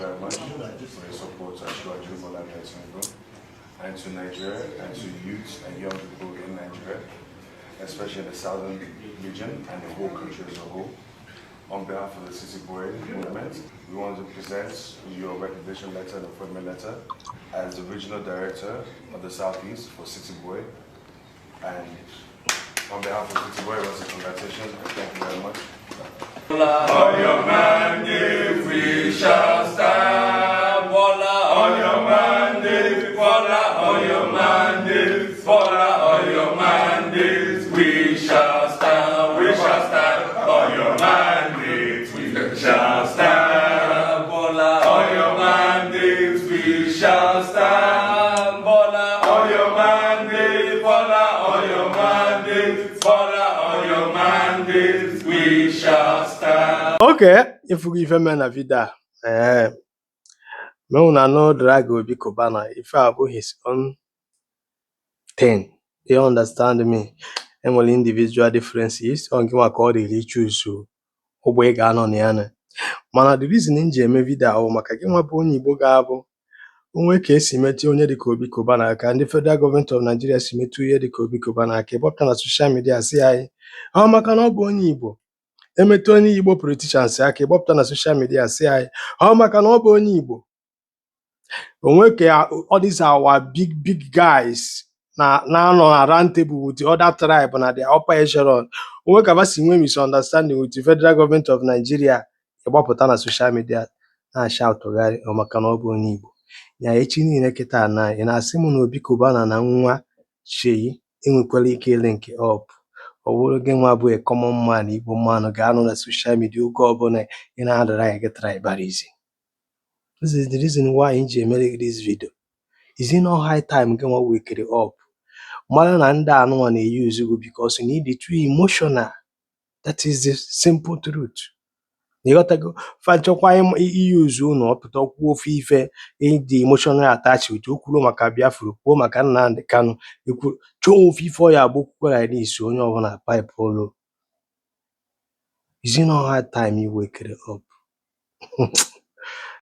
very much for your support to Asiwaju Bola Ahmed Tinubu and to Nigeria and to youths and young people in Nigeria, especially in the southern region and the whole country as a whole. On behalf of the City Boy Movement, we want to present your recognition letter and appointment letter as the regional director of the Southeast for City Boy. And on behalf of City Boy, I want to say congratulations and thank you very much. On your mandate we shall stand. Bola, on your mandate, Bola, on your mandate, Bola, on your mandate, we shall stand. We shall stand on your mandate, we shall stand. Bola, on your mandate, we shall stand. Bola, on your mandate, Bola, on your mandate, Bola, on your mandate, we shall stand. Okay, ifugo ife mee na video a. Ee, make una no drag Obi Cubana. Ife a bụ his own thing. You understand me? Enwere individual differences. Ọ gị nwa ka ọ dịrị choose ụgbọ ị ga-anọ na ya na. Mana the reason m ji eme video a bụ maka gị nwa bụ onye Igbo ga-abụ onwe ka esi metụ onye dịka Obi Cubana aka, ndị Federal Government of Nigeria si metụ ihe dịka Obi Cubana aka, ịgbapụta na social media sị anyị ọ maka na ọ bụ onye Igbo. Emetụ onye Igbo politicians aka, ịgbapụta na social media sị anyị ọ maka na ọ bụ onye Igbo. Onwe ka all these our big big guys na na-anọ na round table with the other tribe na the upper echelon, onwe ka ha si nwee misunderstanding with the Federal Government of Nigeria, ịgbapụta na social media na-ashoutgharị ọ maka na ọ bụ onye Igbo ya. Echi niile kịta na ị na-asị m na Obi Cubana na nwa Seyi enwekwala ike link up, ọ bụrụ gị nwa bụ a common man, Igbo man, ga-anọ na social media oge ọbụla ị na-adara gị tribalism. This is the reason why m ji emere gị this video. Is it not high time gị nwa wakere up, mara na ndị anụnwa na-use gị because na ị dị too emotional? That is the simple truth. Ịghọtago? Fa chọkwa iyuzu unu, ọpụta kwuo ofu ife ịdị emotional attached with o, kwuru maka Biafra, kwuo maka Nnamdi Kanu, ekwu chọọ ofu ife ọ ya agba okwukwe like this, onye ọbụla pipe olu. Is it not high time you wakere up?